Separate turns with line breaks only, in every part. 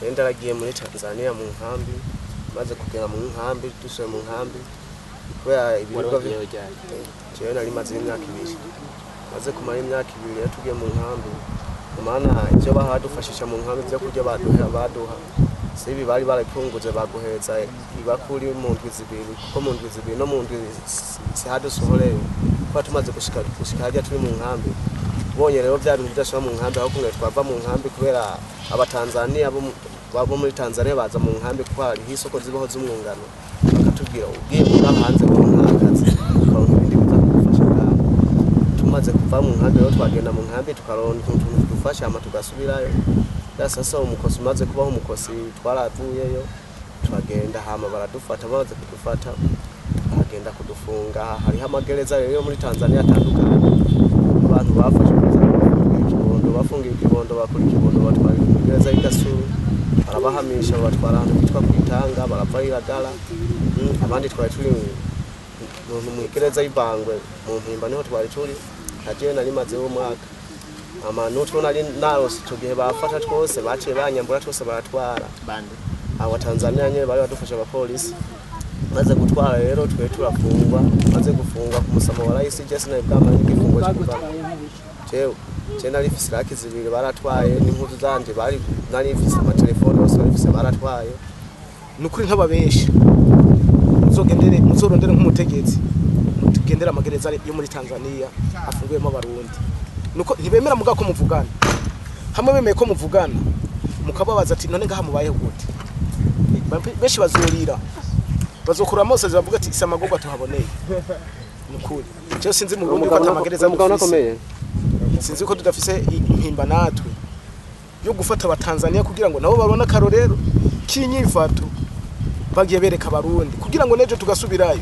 Jewe ndaragiye muri Tanzania mu nkambi, maze kugera mu nkambi, dusuye mu nkambi kubera ibiribwa.
Wari wagiyeyo ryari?
Jewe nari maze imyaka 2. Maze kumara imyaka 2 rero, tugiye mu nkambi, mana, ivyo bahadufashisha mu nkambi, vyo kurya baduha sibi, bari barabipunguze, baguheza ibakuri mu ndwi 2, kuko mu ndwi 2 no mu ndwi sihadusohoreyo, kuba tumaze gushika harya turi mu nkambi. Ubonye rero vya bintu bidashobora mu nkambi, aho kumwe twava mu nkambi kubera Abatanzania bo muri Tanzania baza mu nkambi, kuko hariho isoko zibaho z'umwungano, bakatubwira ugiye kuba hanze woronka akazi, ukaronka ibindi biza kugufasha ngaho. Tumaze kuva mu nkambi rero, twagenda mu nkambi tukaronka utuntu tudufasha, hama tugasubirayo. Ya sasa umukosi umaze kubaho umukosi, twaravuyeyo turagenda, hama baradufata. Bamaze kudufata baragenda kudufunga. Hariho amagereza rero yo muri Tanzania atandukanye. Abantu bafashwe baza kubafungira ikibondo, bafungiwe ikibondo, bakura ikibondo batwara mu gereza y'Igasuru, barabahamisha, babatwara ahantu hitwa Kwitanga, barava Iragara. Abandi twari turi mu gereza y'Ibangwe mu Mpimba, niho twari turi. Nka jewe nari mazeho umwaka. Ama n'utwo nari narose ico gihe bafata twose, baciye banyambura twose baratwara.
Bande?
Abo Tanzania nyene bari badufasha, abapolisi. Maze gutwara rero, twe turafungwa. Maze gufungwa ku musamo wa rahisi, je sinari bwamara igifungo cyo kuva. Jewe je nari mfise laki 2 baratwaye, n'impuzu zanje bari nari mfise, amatelefone yose bari mfise baratwaye.
Ni ukuri ntababesha, muzogendere, muzorondere nk'umutegetsi, mugendere amagereza yo muri Tanzania afunguyemo Abarundi. Nuko ntibemera muga ko muvugana. Hamwe bemeye ko muvugana, mukababaza ati: "None ngaha mubayeho gute?" Benshi bazurira, bazokura amosozi, bavuga ati: "Si amagorwa tuhaboneye." Ni ukuri jewe sinzi mu Burundi ko ata magereza
Umugabo
dufise.
nakomeye.
Sinzi ko tudafise impimba natwe yo gufata Abatanzania kugira ngo nabo babone akarorero k'inyifato bagiye bereka Abarundi, kugira ngo nejo tugasubirayo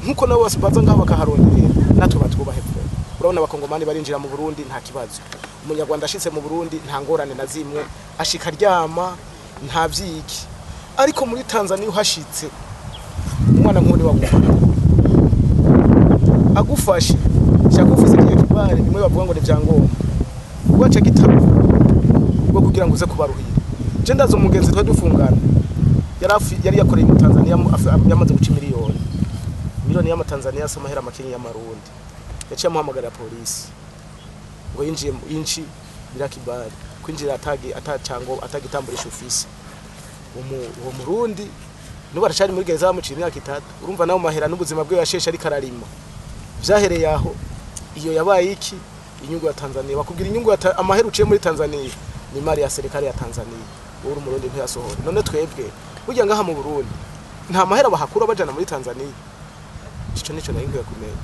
nkuko nabo bose baza ngaho bakaharonderera, natwe batwubahe vuba. Urabona Abakongomani barinjira mu Burundi nta kibazo, Umunyarwanda ashitse mu Burundi nta ngorane na zimwe, ashika aryama, nta vyiki. Ariko muri Tanzania uhashitse, umwana nk'uwo wagufata agufashe, shaka ufise kiya kibare bimwe bavuga ngo ni vyangombwa, waca gitabo bwo kugira ngo uze kubaruhira. Je ndazi umugenzi twari dufungana, yari yakoreye mu Tanzania, yamaze guca miliyoni, miliyoni y'Amatanzania asa amahera makenyi y'Amarundi. Yaciye amuhamagarira polisi ngo yinjiye inchi bila kibali, kwinjira atagi atacango atagitamburisha ufise. Uwo Murundi nubu aracari muri gereza, bamuciye imyaka 3. Urumva nawe mahera n'ubuzima bwe yasheshe ariko ararima vyahereye aho. Iyo yabaye iki? Inyungu ya Tanzania. Bakubwira inyungu ya amahera uciye muri Tanzania ni imari ya serikali ya Tanzania, wowe uri Umurundi ntuyasohore. None twebwe burya ngaha mu Burundi nta mahera bahakura bajana muri Tanzania? Ico nico nari nkwiye kumenya.